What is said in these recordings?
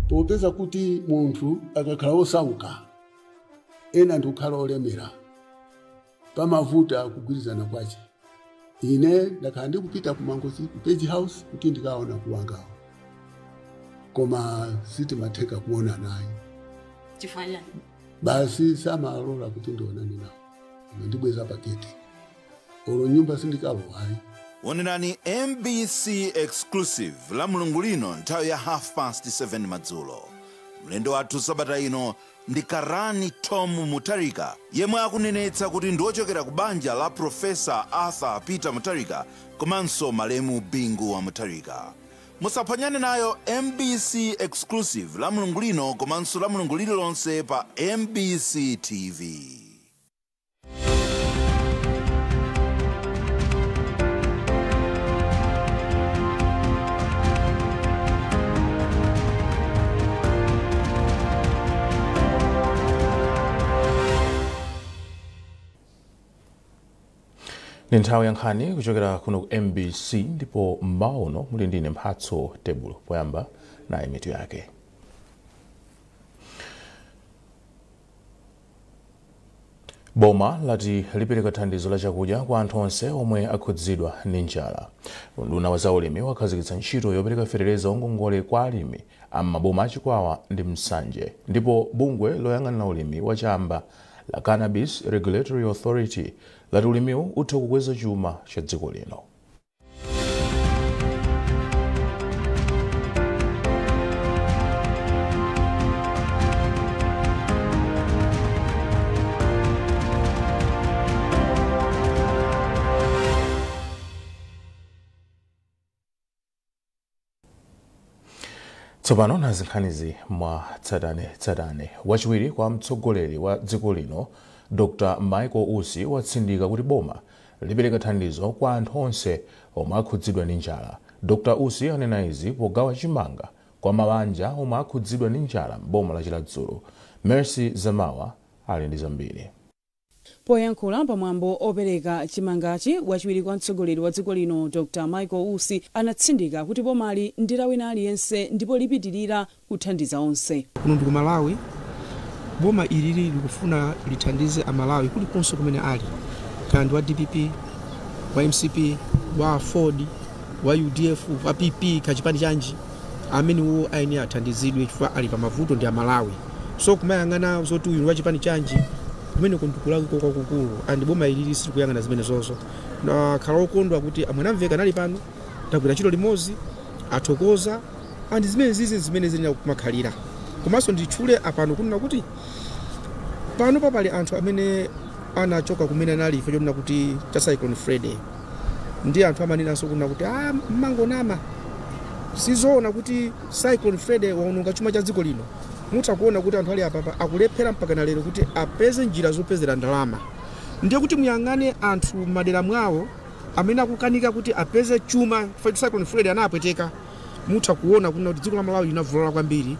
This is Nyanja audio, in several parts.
Popeza kuti munthu akakhala osauka, ena ndi kukhala olemera, pamavuta kugwirizana kwace. Ine ndakhala ndikupita ku Mangochi, ku Page House, kuti ndikaona kuwangawo, koma sitimatheka kuona naye. Chifukwa chani? Basi samalola kuti ndionane nawo, ndibweza paketi olo nyumba sindikalowayi. Onerani MBC Exclusive la Mulungu lino nthawi ya 7:30 madzulo. Mlendo wathu sabata ino ndi Karani Tom Mutharika, yemwe akunenetsa kuti ndi wochokera ku banja la Profesa Arthur Peter Mutharika komanso malemu Bingu wa Mutharika. Musaphonyane nayo MBC Exclusive la Mulungu lino komanso la Mulungu lililonse pa MBC TV. Ni nthawi ya nkhani kuchokera kuno ku MBC, ndipo mmawa uno muli ndine Mphatso Tebulo. Poyamba naye mitu yake. Boma lati lipereka thandizo la chakudya kwa anthu onse omwe akhudzidwa ndi njala. Unduna wa zaulimi wakhazikitsa ntchito yopereka fetereza wangongole kwa alimi am'maboma achikwawa ndi Msanje, ndipo bungwe loyang'anira ulimi wachamba la Cannabis Regulatory Authority lati ulimiwu utha kukweza chuma cha dziko lino. Tsopano nazi nkhanizi mwa tsatane tsatane. Wachiwiri kwa mtsogoleri wa dziko lino Dr. Michael Usi watsindika kuti boma lipereka thandizo kwa anthu onse omwe akhudzidwa ndi njala. Dr. Usi anena izi pogawa chimanga kwa mabanja omwe akhudzidwa ndi njala m'boma la Chiradzulu. Mercy Zamawa ali ndi zambiri. Poyankhula pamwambo opereka chimangachi, wachiwiri kwa mtsogoleri wa dziko lino Dr. Michael Usi anatsindika kuti bomali ndi la wina aliyense ndipo lipitirira kuthandiza onse. Kuno ndi ku Malawi, boma ilili likufuna lithandize Amalawi kulikonse kumene ali, kaya ndi wa DPP, wa MCP, wa Ford, wa UDF, wa PP, kachipani chanji, amenewo ayenera athandizidwe chifukwa ali pamavuto ndi Amalawi. So kumayang'ana zoti uyu ndi wa chipani chanji kumene kundikulakiko kwakukulu, and boma ilili silikuyang'ana zimene zozo. Nakhala okondwa kuti amwanamveka nali pano, tagwira ntchito limodzi, athokoza, and zimene zizi zimene zili kumakhalira. Komanso nditchule apano kunena kuti pano papali anthu amene anachoka kumene anali ife chonena kuti cha Cyclone Freddy, ndi anthu amanenanso kunena kuti mmangonama, sizoona kuti Cyclone Freddy waononga chuma cha dziko lino. Mutakuona kuti anthu ali apapa akulephera mpaka na lero kuti apeze njira zopezera ndalama. Ndiye kuti muyang'ane anthu madera mwawo amene akukanika kuti apeze chuma, Cyclone Freddy anapweteka. Mutakuona kuti dziko la Malawi linavulala kwambiri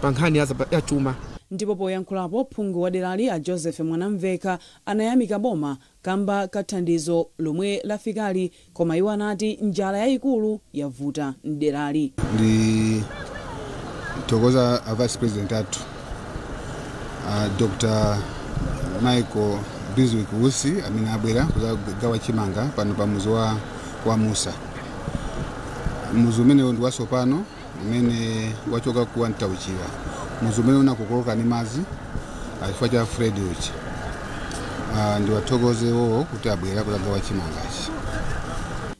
pa nkhani ya chuma. Ndipo poyankhulapo phungu wa derali a Joseph Mwanamveka anayamika boma kamba kathandizo lomwe lafikali, koma iwo anati njala yayikulu yavuta mderali. Ndi tokoza a Vice President athu Dr. Michael Bizwick Usi amene abwera kudzagawa chimanga pano pa muzi wa Musa. Muzi umenewo ndi watsopano umene wachoka ku Antauchiwa, muzi umene unakokoloka ndi madzi chifukwa cha Freddy uchi. Ndiwathokoze wowo kuti abwera kudzagawa chimangachi.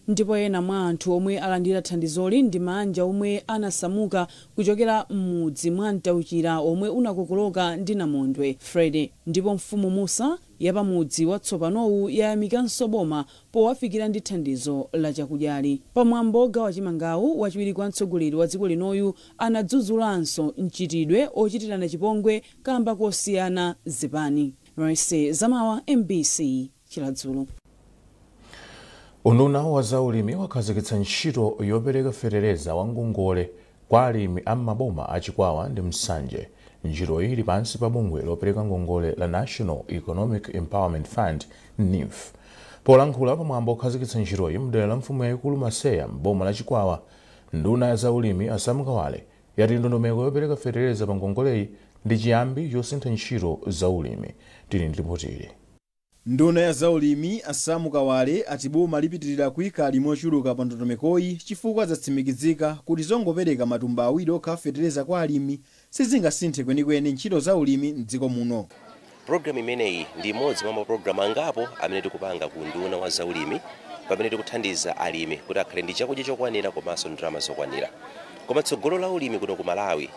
Ndipo ena mwa anthu omwe alandira thandizoli ndi manja omwe anasamuka kuchokera m'mudzi mwa Ntauchira omwe unakokoloka ndi namondwe Freddy. Ndipo mfumu Musa yapamudzi watsopanowu yayamikanso boma powafikira ndi thandizo la chakudyali. Pamwambo ogawa chimangawu, wachiwiri kwa mtsogoleri wa dziko linoyu anadzudzulanso mchitidwe ochitirana chipongwe kamba kosiyana zipani. Mercy Zamawa, MBC Chiradzulu. Unduna wa zaulimi wakhazikitsa ntchito yopereka fetereza wangongole kwa alimi am'maboma achikwawa ndi Msanje. Ntchito iyi ili pansi pa bungwe lopereka ngongole la National Economic Empowerment Fund NEEF. Polankhula pamwambo okhazikitsa ntchitoyi mdera la mfumu yayikulu Maseya m'boma la Chikwawa, nduna ya zaulimi a Sam Kawale yati ndondomeko yopereka fetereza pa ngongoleyi ndi chiyambi chosintha ntchito za ulimi. Tili ndi ripoti. Nduna ya zaulimi a Sam Kawale ati boma lipitirira kuyika alimi ochuluka pa ndondomekoyi chifukwa zatsimikizika kuti zongopereka matumba awiri okha fetereza kwa alimi sizingasinthe kwenikweni ntchito za ulimi mdziko muno. Pulogalamu imeneyi ndi imodzi mwa mapulogalamu angapo amene tikupanga ku nduna wa zaulimi, pamene tikuthandiza alimi kuti akhale ndi chakudya chokwanira komanso ndalama zokwanira. Koma tsogolo la ulimi kuno ku Malawi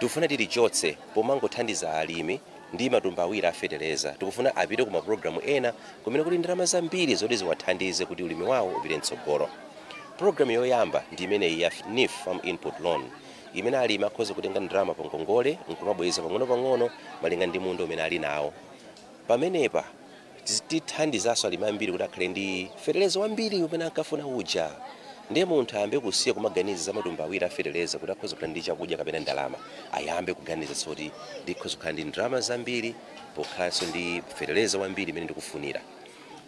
tikufuna tilichotse pomangothandiza alimi ndi matumba awiri afetereza. Tikufuna apite ku mapulogalamu ena kumene kuli ndalama zambiri zoti ziwathandize kuti ulimi wawo upite mtsogolo. Pulogalamu yoyamba ndi imeneyi ya NEEF Farm Input Loan, imene alimi akhoza kutenga ndalama pa ngongole nkumabweza pang'ono-pang'ono malinga ndi munda umene ali nawo. Pamenepa tithandizanso alimi ambiri kuti akhale ndi fetereza wambiri umene ankafuna uja. Ndiye munthu ayambe kusiya kumaganiza za matumba awiri afetereza kuti akhoza kukhala ndi chakudya kapena ndalama, ayambe kuganiza zoti ndikhoza kukhala ndi ndalama zambiri pokhalanso ndi fetereza wambiri imene ndikufunira.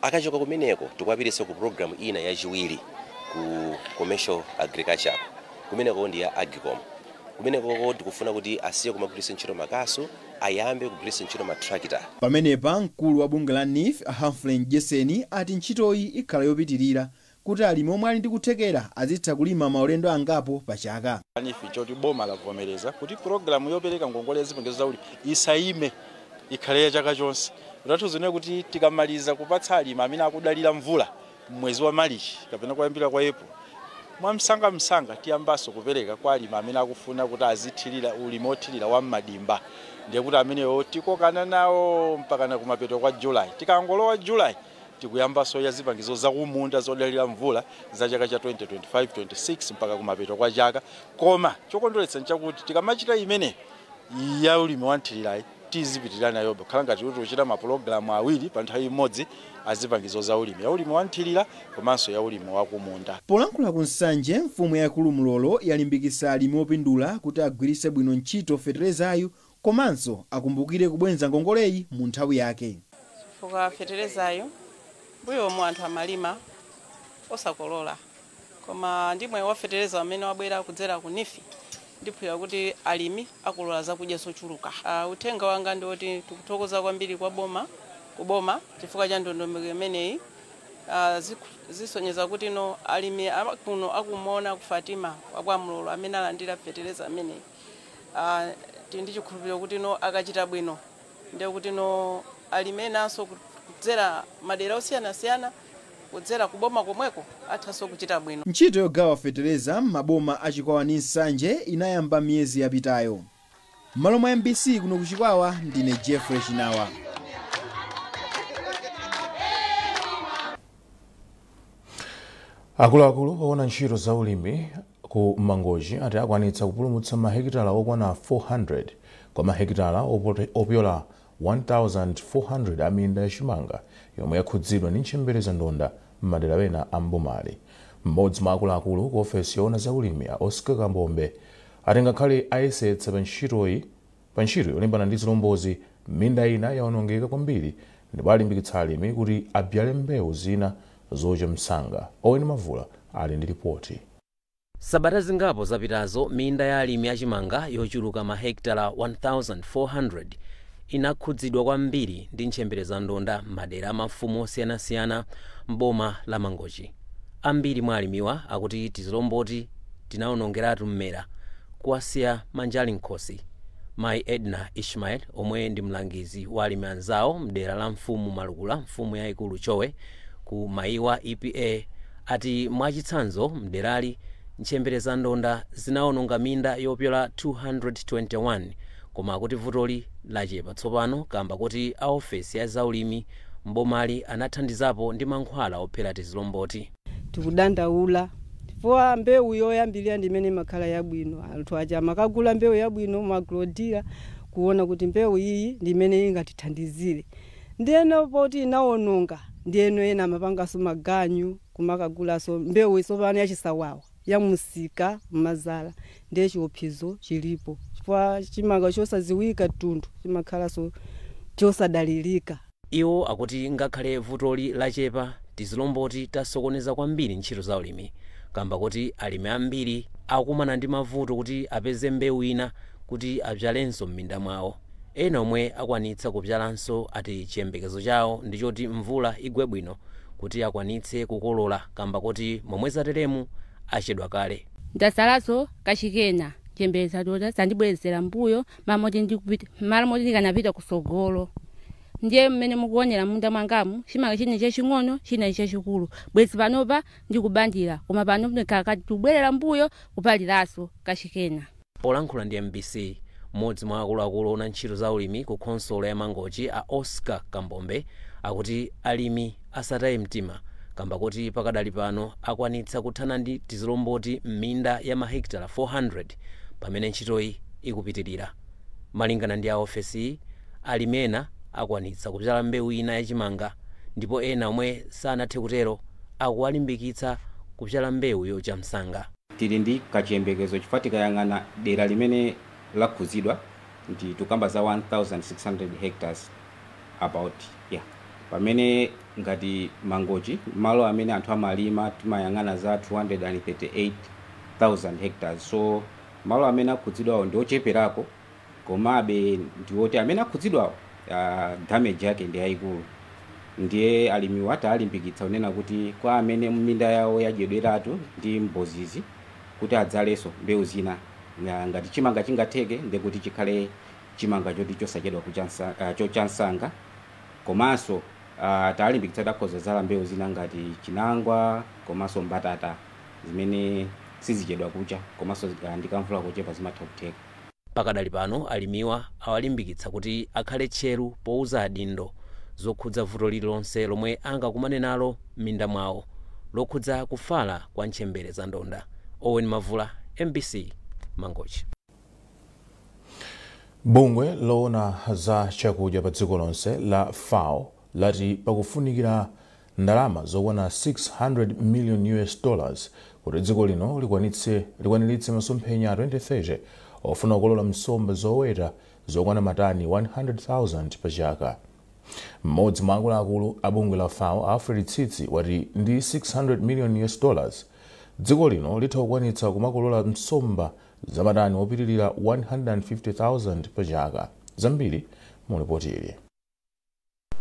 Akachoka kumeneko tikuwapititsa ku pulogalamu ina yachiwiri ku commercial agriculture, kumeneko ndi ya Agcom. Kumeneko tikufuna kuti asiye kumagwiritsa ntchito makasu, ayambe kugwiritsa ntchito matrakita. Pamenepa mkulu wa bungwe la NEEF Humphrey Mdyeseni ati ntchitoyi ikhala yopitirira kuti alimi omwe ali ndi kuthekera azitha kulima maulendo angapo pa chaka. NEEF choti boma lavomereza kuti pulogalamu yopereka ngongole ya zipangizo za ulimi isayime, ikhale ya chaka chonse. Kutanthauza kuti tikamaliza kupatsa alimi amene akudalira mvula mwezi wa Marichi kapena kuyambira kwa April, mwamsangamsanga tiyambanso kupereka kwa alimi amene akufuna kuti azithirira ulimi othirira wa m'madimba. Ndiye kuti amenewo tikokana nawo mpakana kumapeto kwa July. Tikangolowa July tikuyambanso ya zipangizo zakumunda zodalira mvula za chaka cha 2025-26 mpaka kumapeto kwa chaka. Koma chokondweretsa nchakuti tikamachita imene ya ulimi wanthirirayi tizipitirira nayo kukhala ngati kuti uchita mapulogalamu awiri pa nthawi imodzi azipangizo za ulimi, ya ulimi wanthirira komanso ya ulimi wakumunda. Polankhula ku Nsanje, mfumu yaikulu Mlolo yalimbikitsa alimi opindula kuti agwiritse bwino ntchito feterezayu komanso akumbukire kubwenza ngongoleyi mu nthawi yake. Chifukwa feterezayo mbuyomu anthu amalima osakolola, koma ndimwe wa fetereza amene wabwera kudzera ku NEEF ndiphwira kuti alimi akolola zakudya zochuluka. Uthenga wanga ndi woti tikuthokoza kwambiri kwa boma kuboma chifukwa cha ndondomeko imeneyi. Zisonyeza kuti no alimi kuno akumona ku Fatima kwa Mlolo amene alandira fetereza ameneyi, tili ndi chikhulupiriro kuti no akachita bwino, ndiye kuti no alimi enanso kudzera madera osiyanasiyana kudzera kuboma komweko athanso kuchita bwino. Ntchito yogawa fetereza m'maboma a Chikwawa ndi Nsanje inayamba miyezi yapitayo. M'malo mwa MBC kuno ku Chikwawa, ndine Jeffrey Chinawa. Akuluakulu oona ntchito za ulimi ku Mangochi ati akwanitsa kupulumutsa mahekitala okwana 400 kwa mahekitala opyola 1400 aminda yachimanga yomwe yakhudzidwa ndi ntchembere za ndonda m'madera ena a mbomali. Mmodzi mwa akuluakulu ku ofesi yoona za ulimi a Oscar Kambombe ati ngakhale ayesetsa pa ntchito yolimbana ndi zilombozi, minda ina yaonongeka kwambiri ndipo alimbikitsa alimi kuti abyale mbewu zina zocha msanga. Owen Mavula ali ndi ripoti. Sabata zingapo zapitazo minda ya alimi achimanga yochuluka mahekitala 1400 inakhudzidwa kwambiri ndi ntchembere za ndonda m'madera amafumu osiyanasiyana m'boma la Mangochi. Ambiri mwa alimiwa akuti tizilomboti tinawonongeratu mmera kuwasiya manjali nkhosi. Mayi Edna Ishmael omwe ndi mlangizi wa alimi anzawo mdera la mfumu Malukula, mfumu yayikulu Chowe ku Maiwa EPA, ati mwachitsanzo mderali ntchembere za ndonda zinawononga minda yopyola 221, koma akuti vutoli lachepa tsopano kamba kuti a ofesi ya zaulimi mbomali anathandizapo ndi mankhwala ophera tizilomboti. Tikudandaula chifukwa mbewu yoyambirira ndi imene imakhala yabwino. Anthu aja amakagula mbewu yabwino magrodira kuona kuti mbewu iyi ndi imene ingatithandizire, ndiyeno poti inawononga, ndiyeno ena amapanganso maganyu kumakagulaso mbewu isopano yachisawawa yamusika mmazala, ndiye chiopsezo chilipo chifukwa chimanga chosaziwika tundu chimakhalanso chosadalirika. Iwo akuti ngakhale vutoli lachepa, tizilomboti tasokoneza kwambiri ntchito za ulimi, Kamba kuti alimi ambiri akumana ndi mavuto kuti apeze mbewu ina kuti abzalenso m'minda mwawo. Ena omwe akwanitsa kubzalanso ati chiyembekezo chawo ndi choti mvula igwe bwino kuti akwanitse kukolola, kamba kuti momwe zateremu achedwa kale. Ndasalanso kachikena chiyembekezo choti sandibwezera mbuyo malo moti ndikanapita kusogolo. Ndiye mmene mukuonera munda mwangamu chimanga chine chaching'ono china chachikulu, bwezi panopa ndikubandira, koma pano ndikakati tubwerera mbuyo kupaliranso kachikena. Polankhula ndi MBC, mmodzi mwa akuluakulu ona ntchito za ulimi ku khonsolo ya Mangochi a Oscar Kambombe akuti alimi asataye mtima, kamba kuti pakadali pano akwanitsa kuthana ndi tizilomboti m'minda ya mahekitala 400 pamene ntchitoyi ikupitirira. Malingana ndi a ofesi, alimi ena akwanitsa kudzala mbewu ina yachimanga ndipo ena omwe sanathe kutero akuwalimbikitsa kudzala mbewu yocha msanga. Tili ndi kachiyembekezo chifukwa tikayang'ana dera limene lakhuzidwa ndi tukamba za 1600 hectares about, yeah. Pamene ngati Mangochi malo amene anthu amalima timayang'ana za 238,000 hectares, so malo amene akhudzidwawo ndi ocheperako, komabe ndiwoti amene akhudzidwawo damage yake ndi yayikulu. Ndiye alimiwa talimbikitsa kunena kuti kwa amene minda yawo yadyedweratu ndi mbozizi kuti adzalenso mbewu zina, ngati chimanga chingatheke ndikuti chikhale chimanga choti chosachedwa chochansanga, komanso talimbikitsa takhoza zala mbewu zina ngati chinangwa komanso mbatata zimene sizichedwa kucha komanso ndikamvula kochepa zimatha kutheka. Pakadali pano alimiwa awalimbikitsa kuti akhale tcheru pouza adindo zokhudza vuto lililonse lomwe angakumane nalo m'minda mwawo lokhudza kufala kwa ntchembere za ndonda. Owen Mavula, MBC, Mangochi. Bungwe loona za chakudya pa dziko lonse la FAO lati pakufunikira ndalama zokwana $600 million kuti dziko lino likwaniritse masomphenya a 2030 ofuna kukolola nsomba zoweta zokwana matani 100,000 pa chaka. Mmodzi mwa akuluakulu a bungwe la FAO, Alfred Tsitsi, wati ndi $600 million dziko lino litha kukwanitsa kumakolola nsomba zamatani opitirira 150,000 pa chaka. Zambiri mu ripoti ili.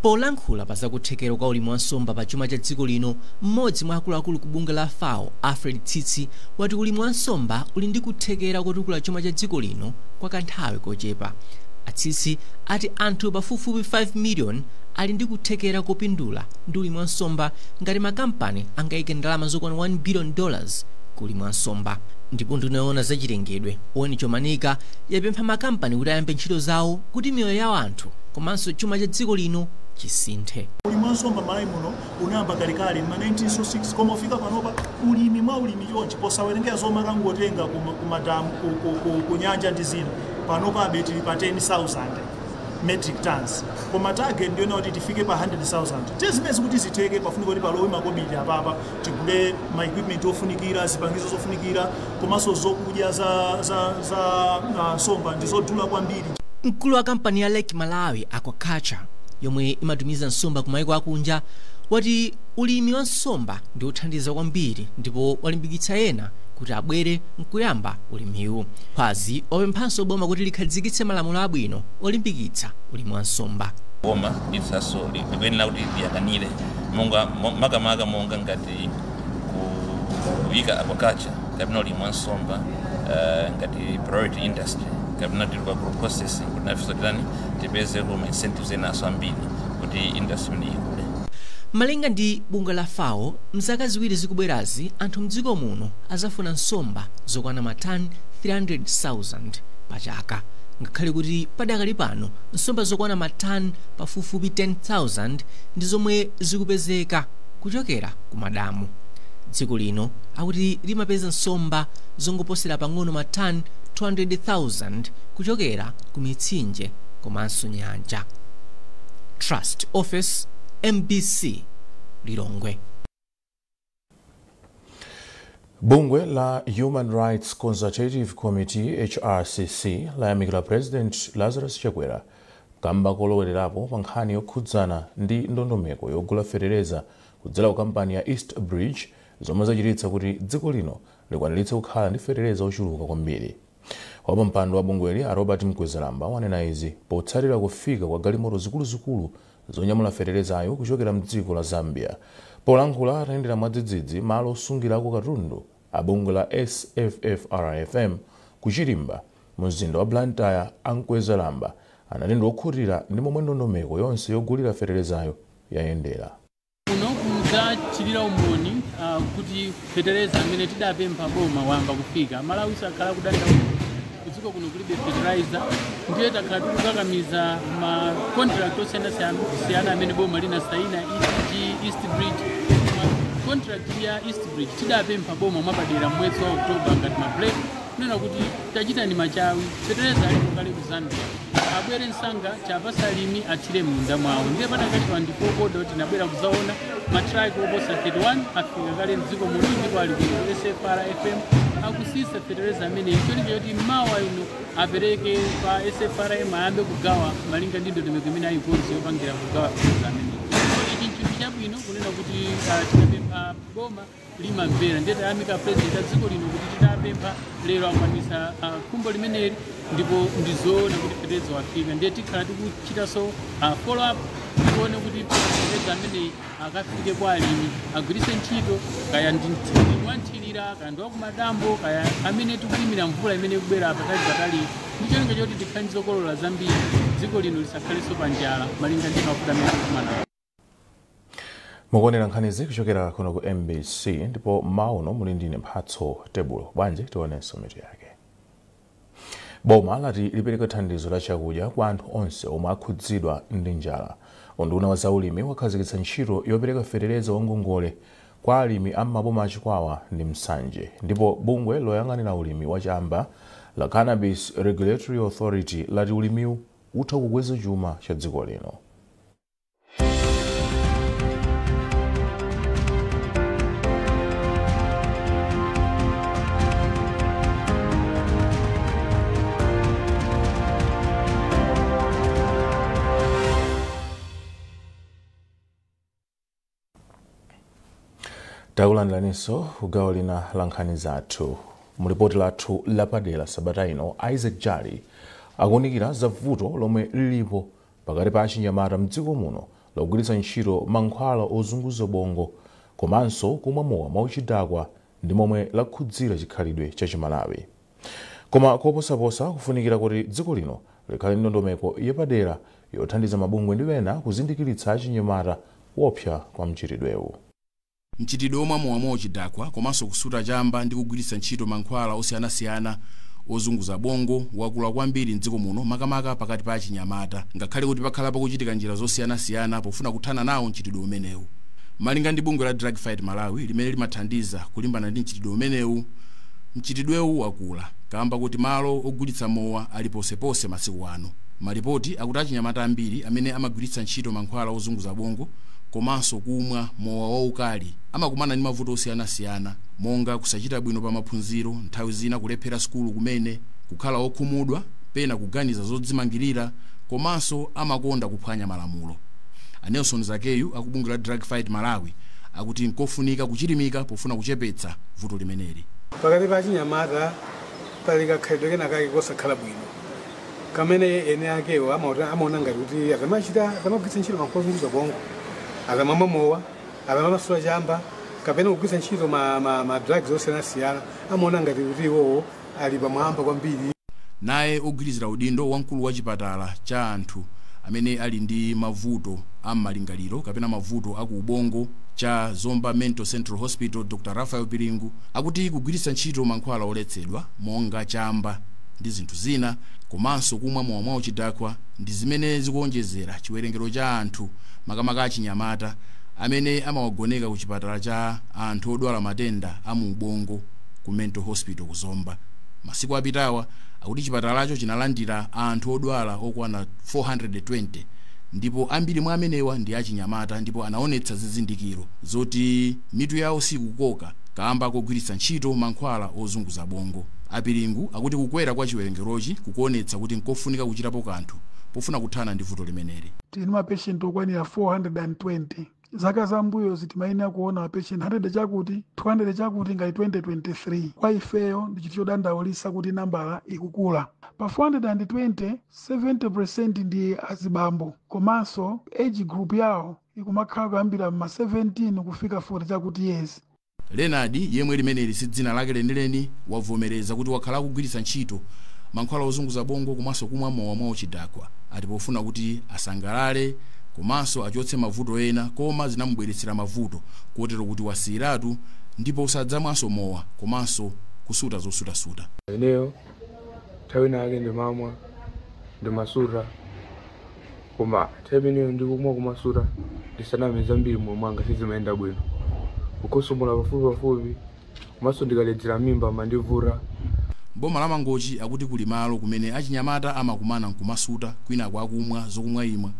Polankhula pa zakuthekera kwa ulimi wa nsomba pa chuma cha dziko lino, mmodzi mwa akuluakulu ku bungwe la FAO, Alfred Tsitsi, wati ulimi wa nsomba uli ndi kuthekera kotukula chuma cha dziko lino kwa kanthawi kochepa. Atsitsi ati anthu pafupifupi 5 million ali ndi kuthekera kopindula ndi ulimi wa nsomba ngati makampani angayike ndalama zokwana $1 billion ku ulimi wa nsomba. Ndipo nduna yoona zachilengedwe Owen Chomanika yapempha makampani kuti ayambe ntchito zawo kuti miyoyo ya anthu komanso chuma cha dziko lino chisinthe. Ulimi wa nsomba m'Malawi muno unayamba kalekale ma 1906, koma ufika panopa ulimi mwa ulimi chonchi posawerengera zomwe akangotenga kumadamu, ku nyanja ndi zina, panopa tili pa 10,000 metric tons, koma target ndiyo kuti tifike pa 100,000. Tizimezi kuti zitheke pafunika kuti palowe makobiri apapa, tigule ma equipment ofunikira, zipangizo zofunikira, komanso zokudya za nsomba ndizodula kwambiri. Mkulu wa kampani ya Lake Malawi Aquaculture yomwe imatumiza nsomba ku maiko akunja wati ulimi wa nsomba ndi wothandiza kwambiri ndipo walimbikitsa ena kuti abwere nkuyamba ulimiwu. Khwazi wapemphanso boma kuti likhazikitse malamulo abwino olimbikitsa ulimi wa nsomba. Boma litsaso likuyenera kuti liyang'anire monga makamaka monga ngati kuyika aquaculture kapena ulimi wa nsomba ngati priority industry kapena tili kwa processing kuti nafenso titani tipezeko ma incentives enaso ambiri kuti industry imeneyi ikule. Malinga ndi bungwe la FAO, mzaka ziwiri zikubwerazi anthu mdziko muno azafuna nsomba zokwana matani 300,000 pa chaka, ngakhale kuti padakali pano nsomba zokwana matani pafupifupi 10,000 ndi zomwe zikupezeka kuchokera ku madamu. Dziko lino akuti limapeza nsomba zongoposera pang'ono matani 200,000 kuchokera ku mitsinje komanso nyanja. Trust Office, MBC, Lilongwe. Bungwe la Human Rights Consultative Committee HRCC layamikira President Lazarus Chakwera kamba kolowererapo pa nkhani yokhudzana ndi ndondomeko yogula fetereza kudzera ku kampani ya East Bridge zomwe zachititsa kuti dziko lino likwaniritse kukhala ndi fetereza ochuluka kwambiri. Wapampando wa bungweli a Robert Mkwezalamba wanena izi potsatira kufika kwa galimoto zikuluzikulu zonyamula feterezayo kuchokera mdziko la Zambia. Polankhula atayendera mwadzidzidzi malo osungirako katundu a bungwe la SFFRFM kuchilimba mumzinda wa Blantyre, a Mkwezalamba anati ndi okhutira ndi momwe ndondomeko yonse yogulira feterezayo yayendera. Kuno kudzachitira umboni kuti fetereza amene tidapempha boma wamba kufika. Malawi sakhala kudandaula kudziko kuno kulibe fertilizer, ndiye takhala tikukakamiza ma contract osiyanasiyana amene boma linasaina, ECG, East Bridge. Contract ya East Bridge tidapempha boma mwapadera mwezi wa Oktoba ngati ma break, kunena kuti tachitani machawi, fetereza alipo kale ku Zambia, abwere msanga chapasa alimi athire munda mwawo. Ndiye padakali pa ndipo tinabwera kuzaona matraki oposa 31 afika kale mdziko muno ndipo ali ku SFRFM akusisa fetereza amene cholinga choti mawa ino apereke pa SFRM ayambe kugawa malinga ndi ndondomeko imene ayikonza yopangira kugawa fetereza amene. Ichi nchinthu chabwino kunena kuti tinapempha boma limamvera, ndiye tayamika president a dziko lino kuti titapempha lero akwanisa khumbo limeneli, ndipo ndizoona kuti fetereza wafika. Ndiye tikhala tikuchitanso follow up tione kuti fetereza ameneyi akafike kwa alimi agwiritse ntchito, kaya ndi wanthirira, kaya ndi wakumadambo, kaya amene tikulimira mvula imene ikubwera patali patali, ndi cholinga choti tikhale ndi zokolola zambiri, dziko lino lisakhalenso pa njala malinga ndi mavuto amene tikukumana nawo. Mukuonera nkhanizi kuchokera kuno ku MBC, ndipo mauno muli ndine Mphatso Tebulo. Bwanji tionenso mitu yake. Boma lati lipereka thandizo la chakudya kwa anthu onse omwe akhudzidwa ndi njala. Unduna wa zaulimi wakhazikitsa ntchito yopereka fetereza wangongole kwa alimi am'maboma achikwawa ndi Msanje, ndipo bungwe loyang'anira ulimi wachamba la Cannabis Regulatory Authority lati ulimiwu utha kukweza chuma cha dziko lino. Takulandiraninso kugawo lina la nkhani zathu. Mulipoti lathu lapadera sabata ino, Isaac Jali akuwunikira za vuto lomwe lilipo pakati pa achinyamata mdziko muno logwiritsa ntchito mankhwala ozunguza bongo komanso kumwa mowa mwauchidakwa ndi momwe lakhudzira chikhalidwe cha Chimalawi. Koma koposaposa kufunikira kuti dziko lino likhale ndi ndondomeko yapadera yothandiza mabungwe ndi ena kuzindikiritsa achinyamata kuopsa kwa mchitidwewu. Mchitidwe omwe mowa mwauchidakwa komanso kusuta chamba ndi kugwiritsa ntchito mankhwala osiyanasiyana ozunguza bongo wakula kwambiri mdziko muno, makamaka pakati pa achinyamata, ngakhale kuti pakhala pakuchitika njira zosiyanasiyana pofuna kuthana nawo mchitidwe umenewu. Malinga ndi bungwe la Drug Fight Malawi limene limathandiza kulimbana ndi mchitidwe umenewu, mchitidwewu wakula kamba kuti malo ogulitsa mowa ali posepose masiku ano. Malipoti akuti achinyamata ambiri amene amagwiritsa ntchito mankhwala ozunguza bongo komanso kumwa mowa waukali amakumana ndi mavuto osiyanasiyana monga kusachita bwino pa maphunziro, nthawi zina kulephera sukulu kumene, kukhala okhumudwa, pena kuganiza zodzimangirira, komanso amakonda kuphwanya malamulo. A Nelson Zakeyu akubungwe la Drug Fight Malawi akuti nkofunika kuchilimika pofuna kuchepetsa vuto limeneli. Pakati pa achinyamata pali kakhalidwe kenakake kosakhala bwino kamene ene akewo amaona ngati kuti akamagwiritsa ntchito mankhwala ozunguza bongo, akamamwa mowa, akamamasuta chamba, kapena kugwiritsa ntchito ma drugs osiyanasiyana, amaona ngati kuti iwowo ali pamwamba kwambiri. Naye ogwirizira udindo wamkulu wa chipatala cha anthu amene ali ndi mavuto ammalingaliro kapena mavuto aku ubongo cha Zomba Mental Central Hospital, Dr. Raphael Piringu, akuti kugwiritsa ntchito mankhwala oletsedwa monga chamba ndi zinthu zina komanso kumwa mowa mwauchidakwa ndi zimene zikuonjezera chiwerengero cha anthu makamaka achinyamata amene amawagoneka ku chipatala cha anthu odwala matenda a mu ubongo ku Mental Hospital ku Zomba. Masiku apitawa akuti chipatalacho chinalandira anthu odwala okwana 420 ndipo ambiri mwa amenewa ndi achinyamata, ndipo anaonetsa zizindikiro zoti mitu yawo sikukoka kamba kogwiritsa ntchito mankhwala ozunguza bongo. Apiringu akuti kukwera kwa chiwerengerochi kukuonetsa kuti nkofunika kuchitapo kanthu pofuna kuthana ndi vuto limeneli. Tili mapatient okwanira 420 Zaka zambuyo zitimayenera kuona patient 100 chakuti 200 chakuti ngati 2023. Kwa ifeyo ndi chinthu chodandaulitsa kuti nambala ikukula. Pa 420, 70% ndi azibambo, komanso age group yawo ikumakhala kuyambira ma 17 kufika 40 chakuti years. Leonard, yemwe limeneli si dzina lake lenileni, wavomereza kuti wakhala akugwiritsa ntchito mankhwala ozunguza bongo komanso kumwa mowa mwa uchidakwa, ati pofuna kuti asangalale komanso achotse mavuto ena, koma zinamubweretsera mavuto kotero kuti wasiyiratu ndipo sadzamwanso mowa komanso kusuta zosuta-suta. Ineyo nthawi inake ndimamwa, ndimasuta, koma nthawi imeneyo ndikumwa kumasuta, ndisaname, zambiri moyo mwanga sizimayenda bwino, kukhosomola pafupi pafupi, komanso ndikaledzera mimba mandivuta. Boma la Mangochi akuti kuli malo kumene achinyamata amakumana nkumasuta, kwina akumwa zokumwa imwa.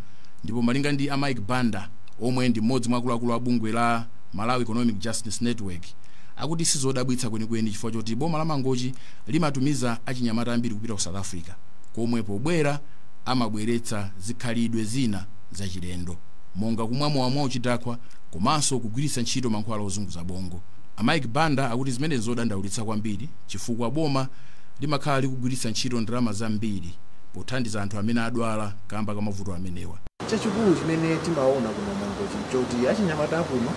Ndipo malinga ndi a Mike Banda, omwe ndi mmodzi mwa akuluakulu a bungwe la Malawi Economic Justice Network, akuti sizodabwitsa kwenikweni chifukwa choti boma la Mangochi limatumiza achinyamata ambiri kupita ku South Africa, komwe pobwera amabweretsa zikhalidwe zina zachilendo monga kumwa mowa mwa uchidakwa komanso kugwiritsa ntchito mankhwala ozunguza bongo. A Mike Banda akuti zimene zodandaulitsa kwambiri chifukwa boma limakhala likugwiritsa ntchito ndalama zambiri pothandiza anthu amene adwala kamba ka mavuto amenewa. Chachikulu chimene timaona kuno Mangochi choti achinyamata kuno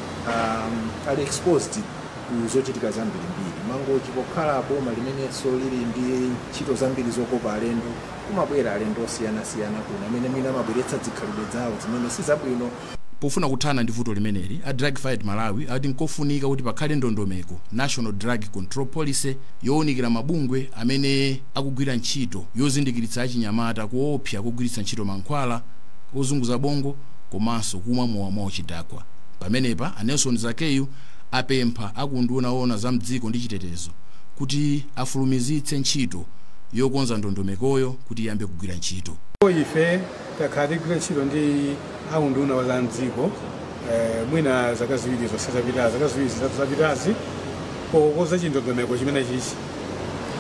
ali exposed ku zochitika zambirimbiri. Mangochi pokhala boma limenenso lili ndi ntchito zambiri zokopa alendo, kumabwera alendo osiyanasiyana kuno amene mwina amabweretsa zikhalidwe zawo zimene sizabwino. Pofuna kuthana ndi vuto limeneli, a Drug Fight Malawi ati nkofunika kuti pakhale ndondomeko, National Drug Control Policy, yowunikira mabungwe amene akugwira ntchito yozindikiritsa achinyamata kuopsa kugwiritsa ntchito mankhwala ozunguza bongo komanso kumwa mowa mwa uchidakwa. Pamenepa a Nelson Zakeyu apempha akunduna owona za mdziko ndi chitetezo kuti afulumizitse ntchito yokonza ndondomekoyo kuti iyambe kugwira ntchito. Ife takhala tikugwira ntchito ndi aunduna za mdziko mwina zaka 2 zonse zapitazi, zaka 2 3 zapitazi, pokonza chindondomeko chimene chichi,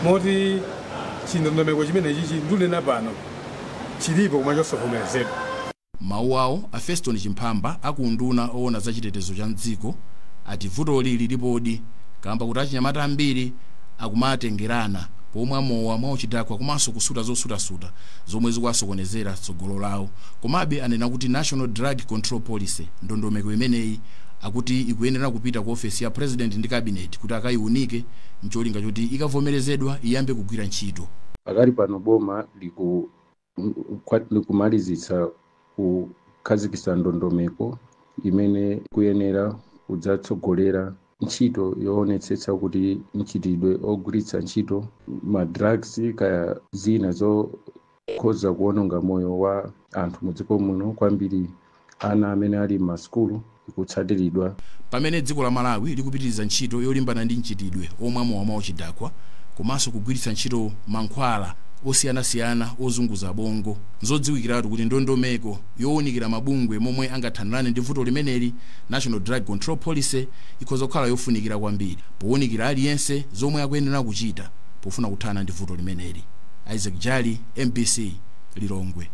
moti chindondomeko chimene chichi ndunena pano chilipo koma chosavomerezedwa. Mawu awo, a Feston Chimphamba akunduna owona za chitetezo cha mdziko ati vutoli lilipodi kamba kuti achinyamata ambiri akumatengerana pomwe mowa mwa uchidakwa komanso kusuta zosuta-suta zomwe zikuwasokonezera tsogolo lawo. Komabe anena kuti National Drug Control Policy, ndondomeko imeneyi, akuti ikuyenera kupita ku ofesi ya President ndi Cabinet kuti akayiunike mcholinga choti ikavomerezedwa iyambe kugwira ntchito. Pakali pano boma likumalizitsa kukhazikitsa ndondomeko imene kuyenera kudzatsogolera ntchito yoonetsetsa kuti mchitidwe ogwiritsa ntchito ma drugs kaya zina zokhoza kuononga moyo wa anthu mudziko muno, kwambiri ana amene ali m'masukulu, ikutsatiridwa. Pamene dziko la Malawi likupitiriza ntchito yolimbana ndi mchitidwe omwe mowa mwa uchidakwa komanso kugwiritsa ntchito mankhwala osiyanasiyana ozunguza bongo, nzodziwikiratu kuti ndondomeko yowunikira mabungwe momwe angathanirane ndi vuto limeneli, National Drug Control Policy, ikhoza kukhala yofunikira kwambiri powunikira aliyense zomwe akuyenera kuchita pofuna kuthana ndi vuto limeneli. Isaac Jali, MBC, Lilongwe.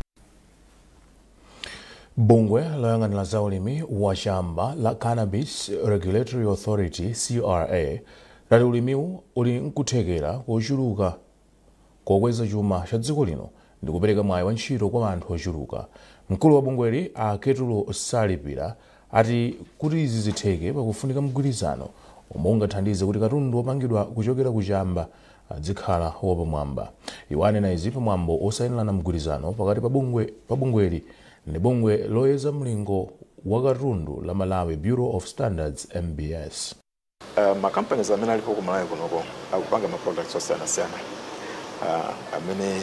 Bungwe loyang'anira za ulimi wa chamba la Cannabis Regulatory Authority, CRA, lati ulimiwu uli nkuthekera kochuluka kokweza chuma cha dziko lino ndi kupereka mwayi wa ntchito kwa anthu ochuluka. Mkulu wa bungweli, a Ketulo Salipira, ati kuti izi zitheke pakufunika mgwirizano omwe ungathandize kuti katundu wopangidwa kuchokera kuchamba adzikhala wapamwamba. Iwo anena izi pamwambo osayinirana mgwirizano pakati pa bungweli ndi bungwe loyeza mlingo wa katundu la Malawi Bureau of Standards, MBS. Ma companies amene alipo ku Malawi kunoko akupanga ma products osiyanasiyana amene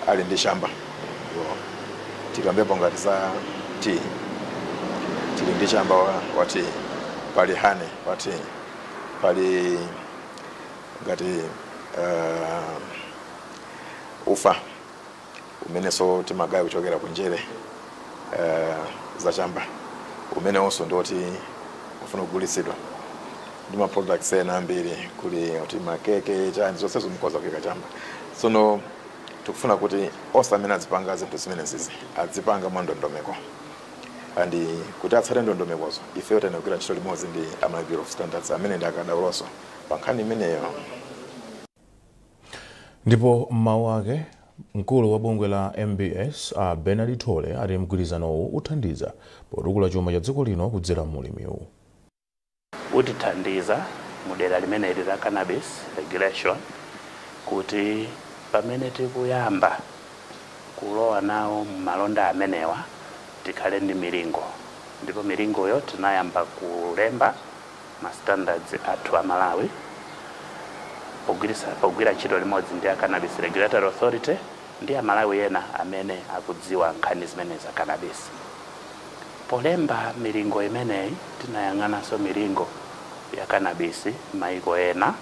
ali ndi chamba. Tikambepo ngati za tea, tili ndi chamba wa tea, pali honey wa tea, pali ngati ufa umenenso timagaya kuchokera kunjere za chamba, umene onso ndoti ufuna kugulitsidwa, ndi ma products ena ambiri, kuli kuti makeke, chani, zonsezo mukhoza kuyika chamba. Tsono tikufuna kuti onse amene azipanga zinthu zimenezizi adzipanga mwa ndondomeko. And kuti atsate ndondomekozo, ifeyo tinagwira ntchito limodzi ndi a Malawi Bureau of Standards amene ndi akadauloso pa nkhani imeneyo. Ndipo mmawu ake, mkulu wa bungwe la MBS a Bernard Thole ati mgwirizanowu uthandiza potukula chuma cha dziko lino kudzera mu ulimiwu. Utithandiza mudera limeneli la cannabis regulation kuti pamene tikuyamba kulowa nawo mumalonda amenewa tikhale ndi milingo, ndipo milingoyo tinayamba kulemba ma standards athu a Malawi pogwira ntchito limodzi ndi a Cannabis Regulatory Authority ndi Amalawi ena amene akudziwa nkhani zimene za cannabis. Polemba milingo imeneyi tinayang'ananso milingo ya cannabis maiko ena,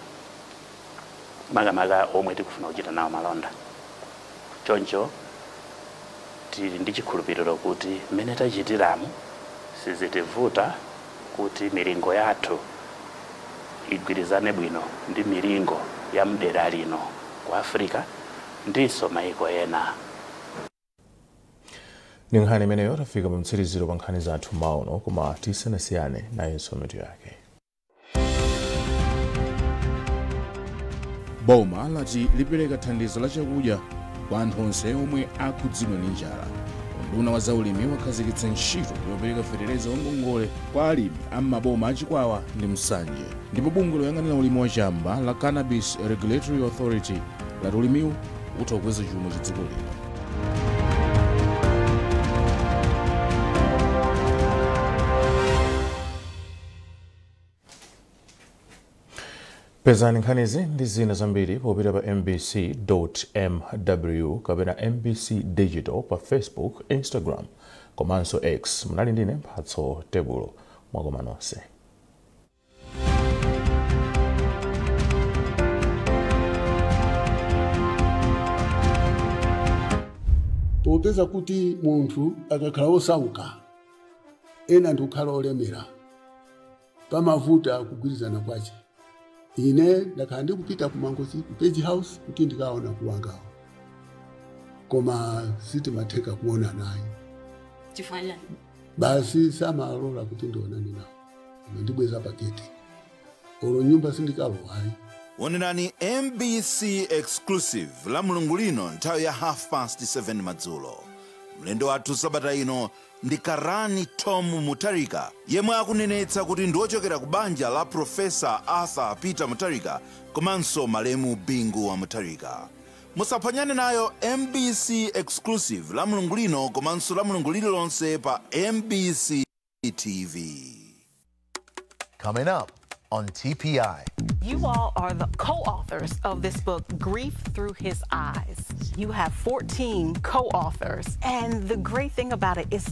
makamaka omwe tikufuna kuchita nawo malonda. Choncho tili ndi chikhulupiriro kuti mmene tachitiramu sizitivuta kuti milingo yathu igwirizane bwino ndi milingo ya mdera lino ku Africa ndiso maiko ena. Ndi nkhani imeneyo tafika pa mtsiriziro pa nkhani zathu mauno, koma tisanasiyane nayenso mitu yake. Boma lati lipereka thandizo la chakudya kwa anthu onse omwe akhudzidwa ndi njala. Unduna wa zaulimi wakhazikitsa ntchito yopereka fetereza wangongole kwa alimi am'maboma achikwawa ndi Msanje. Ndipo bungwe loyang'anira ulimi wachamba la Cannabis Regulatory Authority lati ulimiwu utha kukweza chuma cha dziko lino. Pezani nkhanizi ndi zina zambiri popita pa mbc.mw kapena MBC Digital pa Facebook, Instagram komanso X. Munali ndine Mphatso Tebulo, mwakoma nonse. Popeza kuti munthu akakhala osauka ena ndi kukhala olemera, pamavuta kugwirizana kwace. Ine ndakhala ndikupita ku Mangochi ku Page House kuti ndikaona kuwangawo, koma sitimatheka kuona naye. Chifukwa chani? Basi samalola kuti ndionane nawo, ndibweza paketi olo nyumba sindikalowayi. Onerani MBC Exclusive la Mulungu lino nthawi ya 7:30 madzulo. Mlendo wathu sabata ino ndi Karani Tom Mutharika, yemwe akunenetsa kuti ndi wochokera ku banja la Profesa Arthur Peter Mutharika komanso malemu Bingu wa Mutharika. Musaphonyane nayo MBC Exclusive la Mulungu lino komanso la Mulungu lililonse pa MBC TV. Coming up on TPI. You all are the co-authors of this book, Grief Through His Eyes. You have 14 co-authors, and the great thing about it is